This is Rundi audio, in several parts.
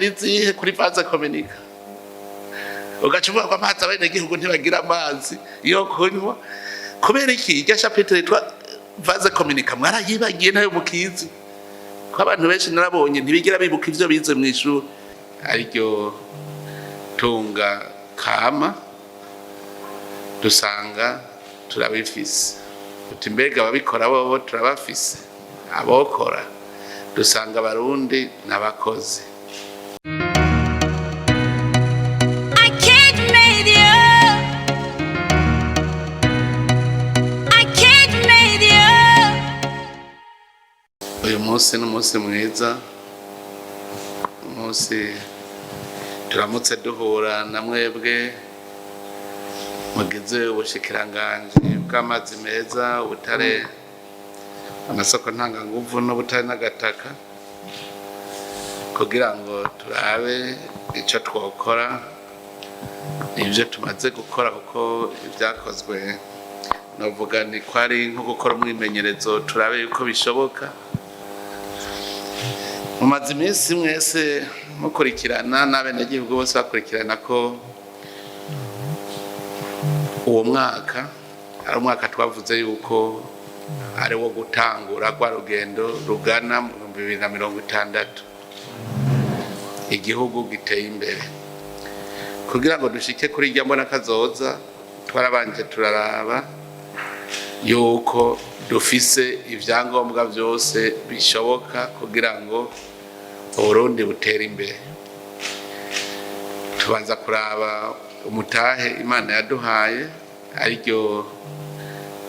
Izihe kuri vase communicant? Ugaca uvuga ko amazi, abenegihugu ntibagira amazi yo kunywa kubera iki? Irya chapitre yitwa vase communicant mwarayibagiye, nayo mukizi ko abantu benshi narabonye ntibigera bibuka ivyo bize mw'ishuri, ariryo tunga kama. Dusanga turabifise. Uti mbega ababikora bobo turabafise? Abokora? Dusanga Abarundi n'abakozi. I can't make you. I can't make you. Uyu munsi ni umunsi mwiza, umunsi turamutse duhura na mwebwe mugize ubushikiranganji bw'amazi meza, ubutare, amasoko ntanganguvu n'ubutare n'agataka, kugira ngo turabe icyo twokora, ibyo tumaze gukora, kuko ibyakozwe novuga ni ko ari nko gukora umwimenyerezo, turabe yuko bishoboka. Mumaze iminsi mwese mukurikirana, n'abenegihugu bose bakurikirana, ko uwo mwaka ari umwaka twavuze yuko ari wo gutangura rwa rugendo rugana mu 2060, igihugu giteye imbere. Kugira ngo dushike kuri irya mbona kazoza, twarabanje turaraba yuko dufise ibyangombwa byose bishoboka kugira ngo Uburundi butere imbere. Tubanza kuraba umutahe Imana yaduhaye, ariryo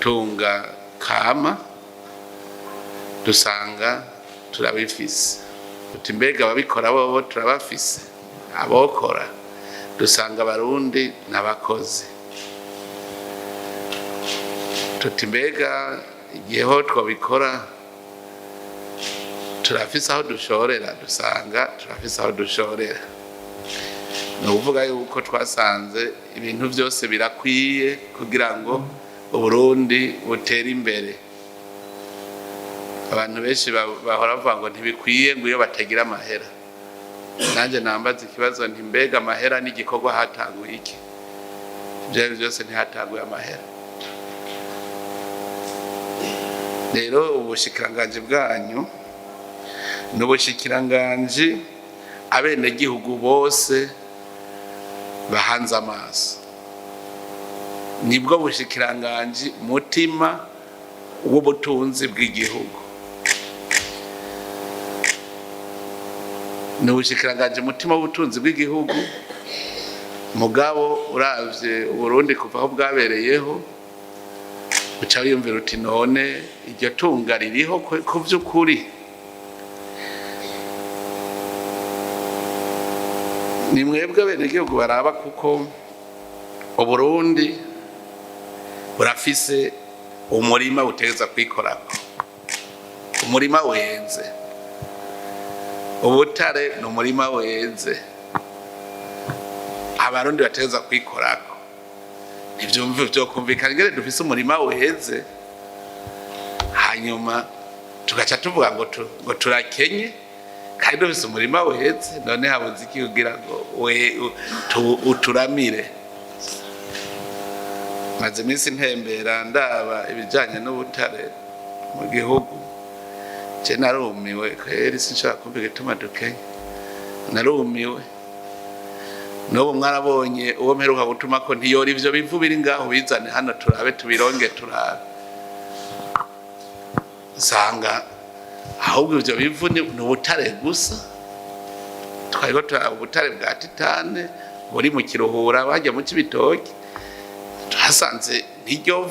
tunga kama. Dusanga turabifise. Uti mbega ababikora bobo turabafise? Abokora? Dusanga Abarundi n'abakozi. Tuti mbega igihe ho twabikora turafise aho dushorera? Dusanga turafise aho dushorera. Ni ukuvuga yuko twasanze ibintu byose birakwiye kugira ngo Uburundi butere imbere. Abantu benshi bahora bavuga ngo ntibikwiye, ngo iyo batagira amahera. Nanjye nambaza ikibazo nti mbega amahera n'igikorwa hatanguye iki? Ibyo ari byo byose ntihatanguye amahera. Rero ubushikiranganji bwanyu ni ubushikiranganji abenegihugu bose bahanze amaso, nibwo bushikiranganji mutima w'ubutunzi bw'igihugu, ni ubushikiranganji mutima w'ubutunzi bw'igihugu. Mugabo uravye Uburundi kuva aho bwabereyeho, uca wiyumvira uti none iryo tunga ririho ku vy'ukuri? Ni mwebwe abenegihugu baraba, kuko Uburundi burafise umurima butegereza kwikorako, umurima weze. Ubutare ni umurima weze Abarundi bategereza kwikorako. Ntivyumve vyokumvikana ingene dufise umurima weze, hanyuma tugaca tuvuga ngo turakenye kandi dufise umurima weze. None habuze iki kugira ngo uturamire? Maze iminsi ntembera ndaba ibijanye n'ubutare mu gihugu. Je narumiwe kweri, sinshobora kumva igituma dukenye, narumiwe. N'ubu mwarabonye uwo mperuka gutuma ko ntiyora ivyo bivu biri ngaho, bizane hano turabe, tubironge, turabe. Nsanga ahubwo ivyo bivu ni ubutare gusa. Twariko turaba ubutare bwa titane buri mu Kiruhura, bajya mu Cibitoki, twasanze n'iryo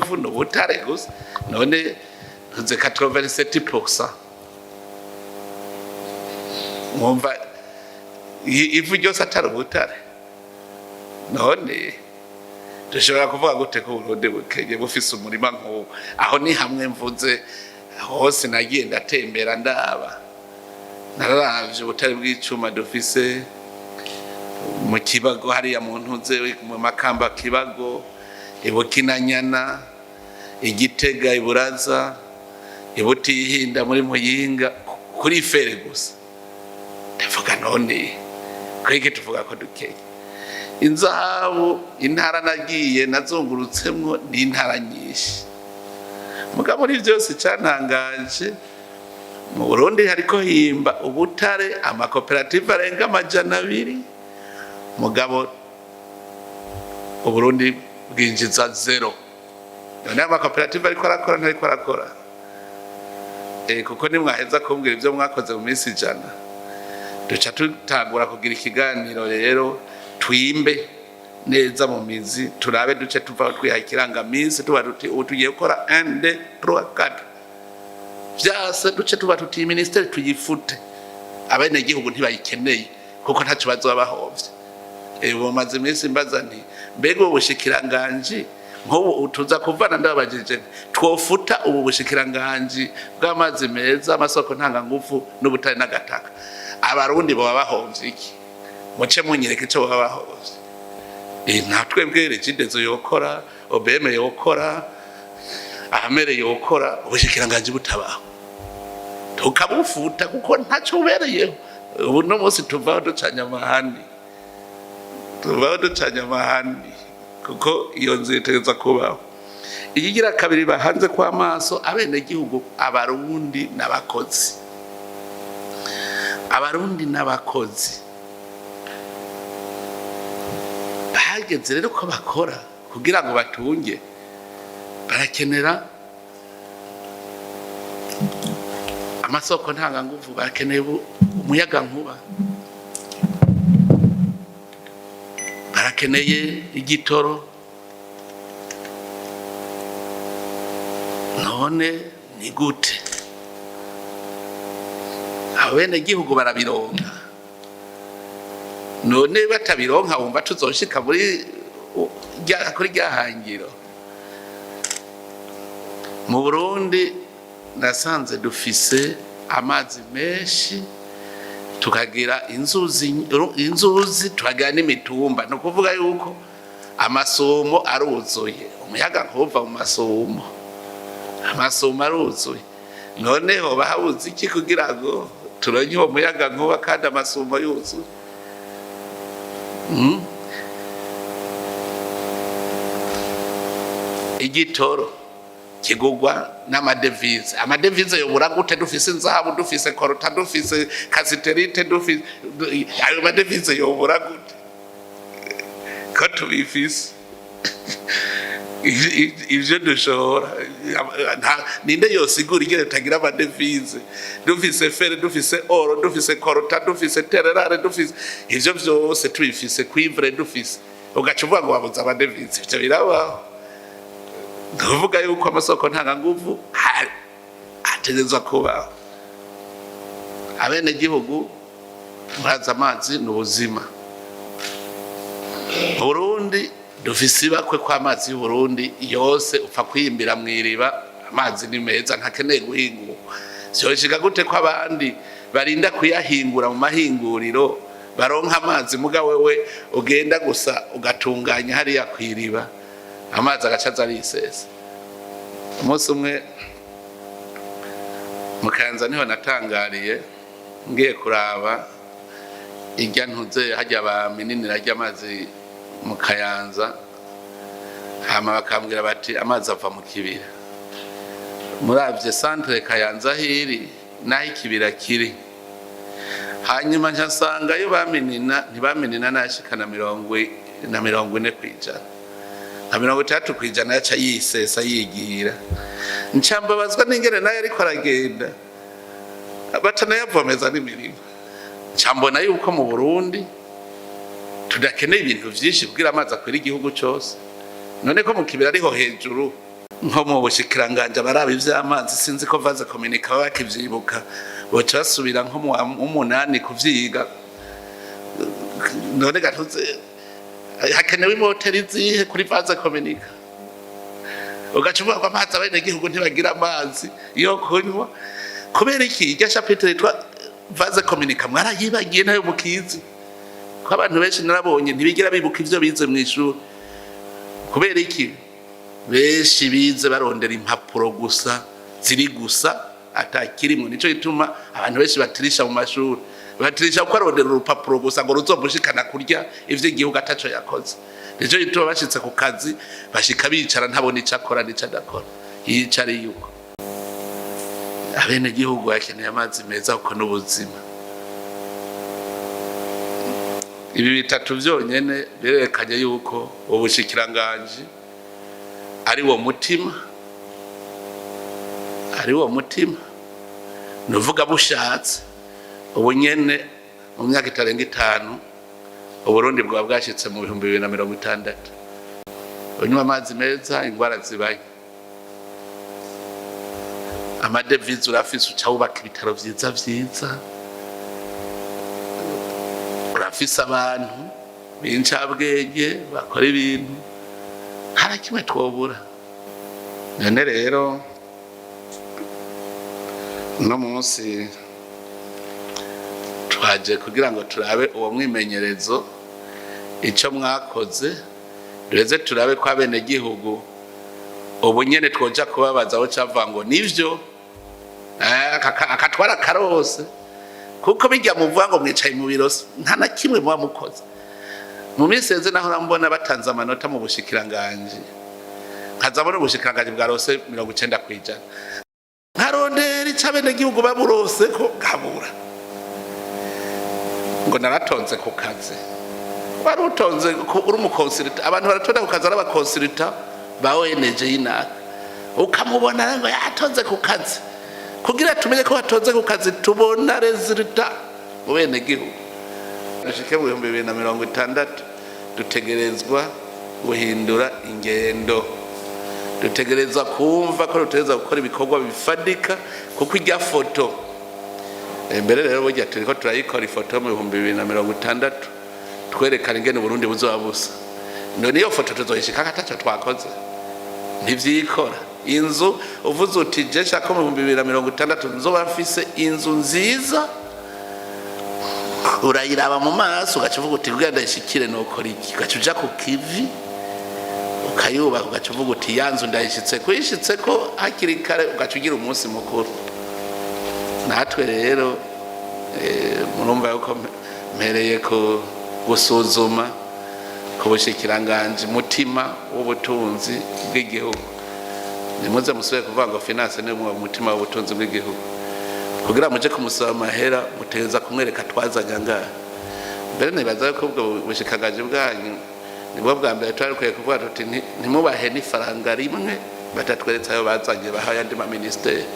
vu ni ubutare gusa. None ntuze 87%, mwumva ivu ryose atari ubutare? None dushobora kuvuga gute ko Uburundi bukenye bufise umurima nk'uwo? Aho ni hamwe mvuze, hose nagiye ndatembera ndaba. Nararavye ubutare bw'icuma dufise mu Kibago hariya, mu ntuze, mu Makamba, Kibago, Ibukinanyana, Igitega, Iburaza, Ibutihinda muri Muyinga, kuri fer gusa. Ndavuga none kwege tuvuga ko dukenye inzahabu? Intara nagiye nazungurutsemwo ni intara nyinshi, mugabo muri byose cyantangaje, mu Burundi hariko himba ubutare amakoperative arenga 200, mugabo Uburundi bwinjiza zéro. None amakoperative ariko arakora, ntariko arakora? Kuko nimwaheza kumbwira ibyo mwakoze mu minsi 100, duca tutangura kugira ikiganiro rero, twimbe neza mu mizi, turabe duce tuva twiha ikirangaminsi, tuba tuti ubu tugiye gukora 1, 2, 3, 4 vyase, duce tuba tuti ministeri tuyifute, abenegihugu ntibayikeneye kuko ntacyo bazoba bahovye. Ubu maze iminsi mbaza nti mbega ubu bushikiranganji nk'ubu tuza kuvana, ndababajije nti twofuta ubu bushikiranganji bw'amazi meza, amasoko ntangangufu n'ubutare n'agataka, Abarundi boba bahomvye iki? Muce munyereka ico boba bahomvye. Nta twebwe Regideso yokora, OBM yokora, AMR yokora, ubushikiranganji butabaho tukabufuta kuko ntacyo bubereyeho. Ubu no munsi tuvaho ducanye amahani, tuvaho ducanye amahani, kuko iyo nzu itegerezwa kubaho. Ikigira kabiri bahanze kw'amaso abenegihugu, Abarundi n'abakozi, Abarundi n'abakozi. Bahageze rero ko bakora kugira ngo batunge, barakenera amasoko ntanganguvu, barakeneye umuyagankuba, barakeneye igitoro. None ni gute abenegihugu barabironka? None batabironka, wumva tuzoshika muri kuri rya hangiro? Mu Burundi nasanze dufise amazi menshi, tukagira inzuzi, inzuzi, tukagira n'imitumba. Ni ukuvuga yuko amasumo aruzuye, umuyaga nkuva mu masumo, amasumo aruzuye. Noneho bahabuze iki kugira ngo turonke uwo muyaga nkuba kandi amasumo yuzuye? Igitoro kigugwa n'amadevize. Amadevize yobura gute dufise inzahabu, dufise coltan, dufise cassitérite, dufise? Ayo madevize yobura gute ko tubifise? Ivyo dushora ninde yosigura ingene tutagira amadevize dufise fer, dufise or, dufise coltan, dufise terres rares, dufise ivyo vyose, tubifise cuivre dufise, ugaca uvuga ngo wabuze amadevize? Ivyo birabaho? Ndavuga yuko amasoko ntanganguvu ategerezwa kubaho. Abenegihugu murazi, amazi ni ubuzima. Burundi dufise ibakwe kw'amazi y'Uburundi yose upfa kwiyimbira mw'iriba, amazi ni meza, ntakeneye guhingurwa. Vyoshika gute ko abandi barinda kuyahingura mu mahinguriro baronka amazi, muga wewe ugenda gusa ugatunganya hariya kw'iriba, amazi agaca aza arisesa? Umunsi umwe mu Kayanza niho natangariye, ngiye kuraba irya ntuze hajya bamininira harya amazi mu Kayanza, hama bakambwira bati amazi ava mu kibira. Muravye centre Kayanza hiri naho ikibira kiri, hanyuma nca nsanga yo baminina ntibaminina nashika na 40%, nka 60% yaca yisesa yigira. Nca mbabazwa n'ingene nayo ariko aragenda batanayavomeza n'imirima. Nca mbona yuko mu Burundi tudakeneye ibintu vyinshi kugira amazi akwira igihugu cose. None ko mu kibira ariho hejuru, nko mu bushikiranganje baraba ivy'amazi, sinzi ko vase communicant baba bakivyibuka, boca basubira nko mu wa 8 kuvyiga. None gatuze hakenewe imoteri zihe kuri vase communicant? Ugaca uvuga ko amazi, abenegihugu ntibagira amazi yo kunywa. Kubera iki? Irya chapitre yitwa vase communicant mwarayibagiye, nayo mukizi ko abantu benshi narabonye ntibigira bibuka ivyo bize mw'ishuri. Kubera iki? Benshi bize barondera impapuro gusa ziri gusa atakirimwo. Nico gituma abantu benshi batirisha mu mashuri. Batirisha kuko arondera urupapuro gusa ngo ruzomushikana kurya ivy'igihugu ataco yakoze. Nico gituma bashitse ku kazi bashika bicara, ntabona ico akora n'ico adakora, yiyicariye uko. Abenegihugu bakeneye amazi meza kuko n'ubuzima. Ibi bitatu vyonyene birerekanye yuko ubushikiranganji ari wo mutima, ari wo mutima. Nuvuga bushatse ubu nyene, mu myaka itarenga 5, Uburundi bwaba bwashitse mu 2060. Unywa amazi meza, ingwara zibaye, amadevize urafise, uca wubaka ibitaro vyiza vyiza, urafise abantu b'incabwenge bakora ibintu, nta na kimwe twobura. None rero uno munsi twaje kugira ngo turabe uwo mwimenyerezo, ico mwakoze, duheze turabe ko abenegihugu ubu nyene twoja kubabaza aho cava ngo nivyo akatwara karose, kuko bijya muvuga ngo mwicaye mu biro, nta na kimwe muba mukoze. Mu minsi yeze naho mbona batanze amanota mu bushikiranganji, nkaza mbona ubushikiranganji bwarose 90%, nkarondera ico abenegihugu baburose ko nkabura, ngo naratonze ku kazi. Wari utonze uri umu consultant. Abantu baratonda ku kazi ari aba consultant ba ONG y'inaka, ukamubona ngo yatonze ku kazi. Kugira tumenye ko watonze ku kazi, tubona résultat mu benegihugu. Dushike mu 2060, dutegerezwa guhindura ingendo, dutegerezwa kumva ko dutegerezwa gukora ibikorwa bifadika, kuko irya foto mbere rero burya turiko turayikora, ifoto mu 2060 twerekana ingene Uburundi buzoba busa. None iyo foto tuzoyishikako ataco twakoze? Ntivyikora. Inzu uvuze uti: "Je nshaka mu 2060 nzoba mfise inzu nziza", urayiraba mu maso, ugaca uvuga uti: "Kugira ndayishikire nokora iki?" Ugaca uja ku kivi ukayubaka, ugaca uvuga uti: "Ya nzu ndayishitse." Kuyishitseko hakiri kare, ugaca ugira umunsi mukuru. Natwe rero murumva yuko mpereye ku gusuzuma ku bushikiranganji mutima w'ubutunzi bw'igihugu. Nimuze musubire kuvuga ngo finance ni mutima w'ubutunzi bw'igihugu. Kugira muje kumusaba amahera, mutegereza kumwereka twazanye angahe. Mbere nibaza ko ubwo bushikiranganji bwanyu nibwo bwa mbere twari dukwiye kuvuga tuti: "Ntimubahe n'ifaranga rimwe batatweretse ayo bazanye, bahaye andi ma ministères."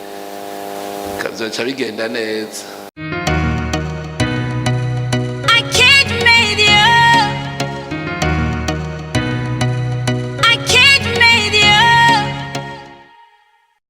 Bikazoca bigenda neza.